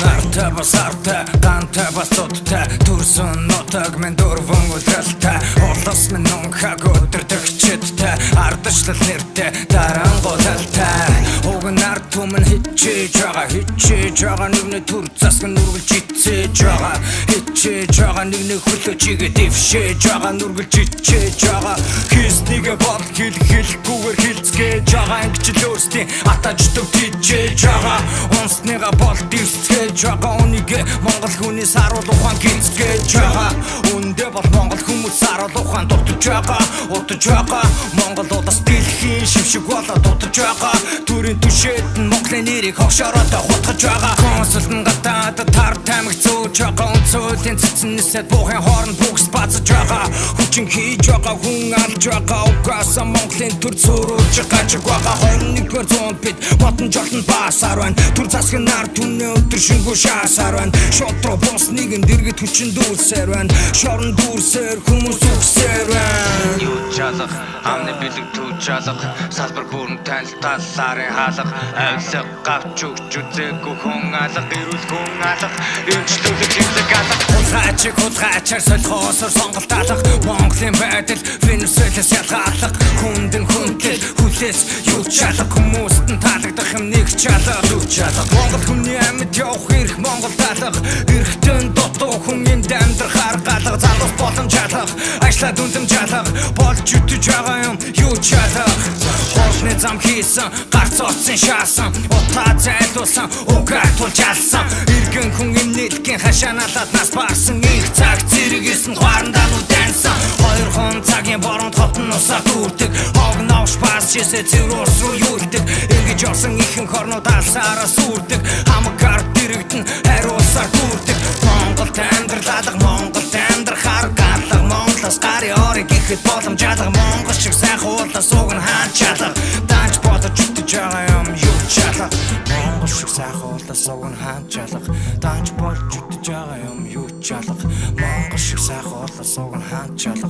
Нартай бас артай, гантай бас цудтай. Төрсөн нутаг минь дөрвөн улиралтай. Улс минь унхаг өдөртөгчдтэй. Ардчлал нэртэй дарангуйлалтай. Уг нь ард түмэн хичээж байгаа, хичээж байгаа. Нэгний төр засаг нь үргэлж ицээж байгаа, хичээж байгаа. Нэгний хөлөө чигээ дэвшээж байгаа, нүргэлж ичээж байгаа. Хийснийгээ бол хэл хэлэхгүйгээр хилцээж байгаа. Ингэж л өөрсдийн атаж төв тийжээж байгаа. Унсныгаа бол дэвсгээж байгаа. Үнийгээ Монгол хүний саруул ухаан гинцгээж байгаа. Үндэ бол Монгол хүмүүс саруул ухаан дутаж байгаа, удаж байгаа. Монгол улс дэлхийн шившиг болоод удаж байгаа. Төрийн түшээд нь Монголын нэрийг хогшоороод хутгаж байгаа. Консулт нь гадаад тар тамхи зөөж байгаа. Өнцөлийн цэцэн нисээд буухын хооронд бүгс базаж байгаа. Хүчин хийж байгаа, хүн алж байгаа. Угаасаа Монголын төр зөөрүүлж гажиг байгаа. 21-р зуунд бид модон жолтон баасаар байна. Төр засаг нь ард түмний өдөр шөнөгүй шаасаар байна. Шууд руу бус нэгэн дэргэд хүчин дүүрсээр байна. Шорон дүүрсээр хүмүүс үгсээр байна. Юу чалга, амны бэлэг төв чалга, салбар бүрэн танил талларын хаалга, авилга гавч өгч үзээгүй хүн алга, эрүүл хүн алга, эмчлүүлэг хэмлэг алга. Хулгайчиг хулгайчаар солихоосор сонголт алга. Монголын байдал Венесуэлас ялгаалга. Хүндэн хүндлэл хүлээс юу чалга. Хүмүүст нь таалагдах юм нэг чалга, юу чалга. Монгол хүний амьд явах эрх Монгол алга. Эрхтэн дутуу хүн энд амьдрах арга алга. Залуус боломж алга, ажлаа дүндэмж алга. Болж үтэж байгаа юм юу чалга. Хоолны зам хийсэн, гарц оцсон шаасан, утаа зайлуулсан, угаа тулж алсан. Иргэн хүн эмнэлгийн хашааналаад нас барсан. Их цаг зэрэг ирсэн хоорондоо нүд дансан. Хоёр хон цагийн боронд хотон усаар дүүрдэг. Хог новш бас шисэ цэвэр ус руу юулдаг. Ингэж орсон ихэнх орнууд алсаараа сүрдэг. Хамаг ард дэрэгдэн хариулсаар дүүрдэг. Монголд амьдрал алга, Монголд амьдрах арга алга. Монголоос гарын орыг гэхэд боломж алга. Монгол шиг сайхан уулаас уг нь хаан чалга. Даанч бодож үтэж байгаа юм юу чалга. Монгол шиг сайхан уулаас уг нь хаан чалга. Даанч болж үтэж байгаа юм юу чалга. Монгол шиг сайхан уулаас уг нь хаан чалга.